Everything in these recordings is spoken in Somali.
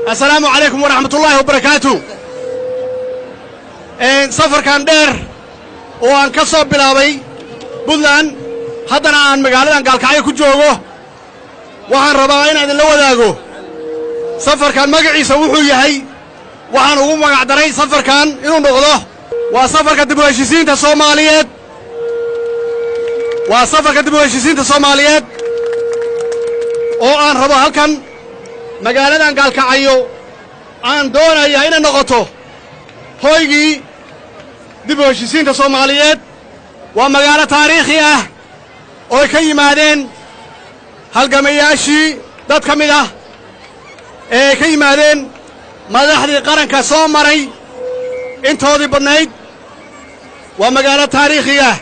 السلام عليكم ورحمة الله وبركاته. safarkan dheer oo aan ka soo bilaabay Puntland haddana aan magaaladan Gaalkacyo ku joogo, waxaan rabaa inaan idinla wadaago safarkan magaciisa wuxuu yahay. Waxaan ugu magac daray safarkan inuu noqdo waa safarka dib u heshiisiinta Soomaaliyeed, waa safarka dib u heshiisiinta Soomaaliyeed oo aan rabo halkan magaaladan Gaalkacyo aan doonaya inay noqoto hoygii dib u heshiisiinta Soomaaliyeed. Waa magaalo taariikhi ah oo ay ka yimaadeen halgamayaashii dad ka mid ah ee ay ka yimaadeen madaxdii qaranka soo maray intoodii badnayd. Waa magaalo taariikhi ah.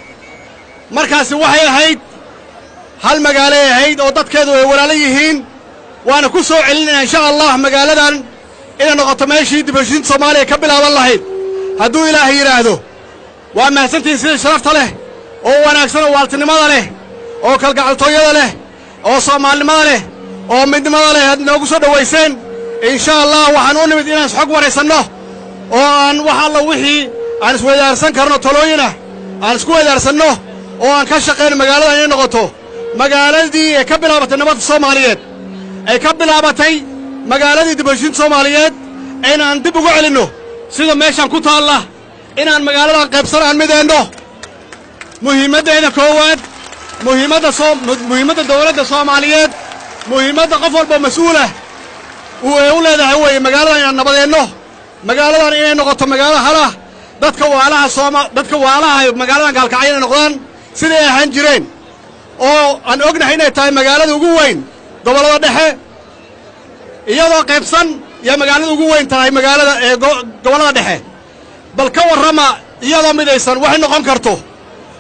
Markaasi waxay ahayd hal magaalay ahayd oo dadkeedu ay walaalo yihiin, waana ku soo celinayna insha Allah magaaladan inay noqoto meeshii dib u heshiisiinta Soomaaliya ka bilaaban lahayd hadduu Ilaahay yidhaahdo. Waa mahadsantihiin sida sharafta leh oo wanaagsan oo waaltinimada leh oo kalgacaltooyada leh oo soomaalinimada leh oo midnimada leh aad inoogu soo dhowayseen. Insha Allah waxaan u nimid inaan isxog waraysanno oo aan wax alla wixii aan isweydaarsan karno talooyinah aan isku weydaarsanno oo aan ka shaqayno magaaladan inay noqoto magaaladii ee ka bilaabatay nabadda Soomaaliyeed, ay ka bilaabatay magaaladii dib u heshiisiinta Soomaaliyeed, inaan dib ugu celinno sida meeshan ku taalla, inaan magaaladan qaybsan aan mideenno. Muhiimaddeeda koowaad, muhiimadda dawladda Soomaaliyeed, muhiimadda qof walba mas-uul ah uu ee u leedahay weeye magaaladan inaan nabadeenno, magaaladan inay noqoto magaalo halah, dadka waalaha Sooma dadka waalaha magaaladan Gaalkacyo inay noqdaan siday ahaan jireen, oo aan ognahay inay tahay magaalada ugu weyn gobollada dhexe, iyadoo qaybsan iyo magaalada ugu weyn tahay magaalada ee gobollada dhexe. Bal ka warrama iyadoo midaysan waxay noqon karto,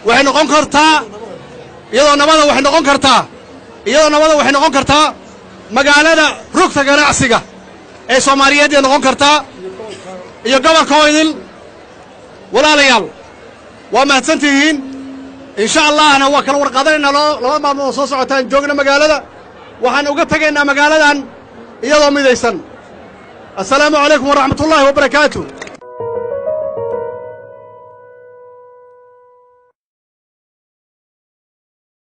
waxay noqon kartaa iyadoo nabada, waxay noqon kartaa iyadoo nabada, waxay noqon kartaa magaalada rugta ganacsiga ee Soomaaliyeed ay noqon kartaa iyo gobolka oo idil. Walaalayaal, waa mahadsan tihiin. Insha Allahna waa kala warqaadanaynaa laba maalmood oo soo socotaan joogna magaalada. Waxaan uga tegaynaa magaaladan iyadoo midaysan. Assalaamu calaykum waraxmatullaahi wabarakaatu.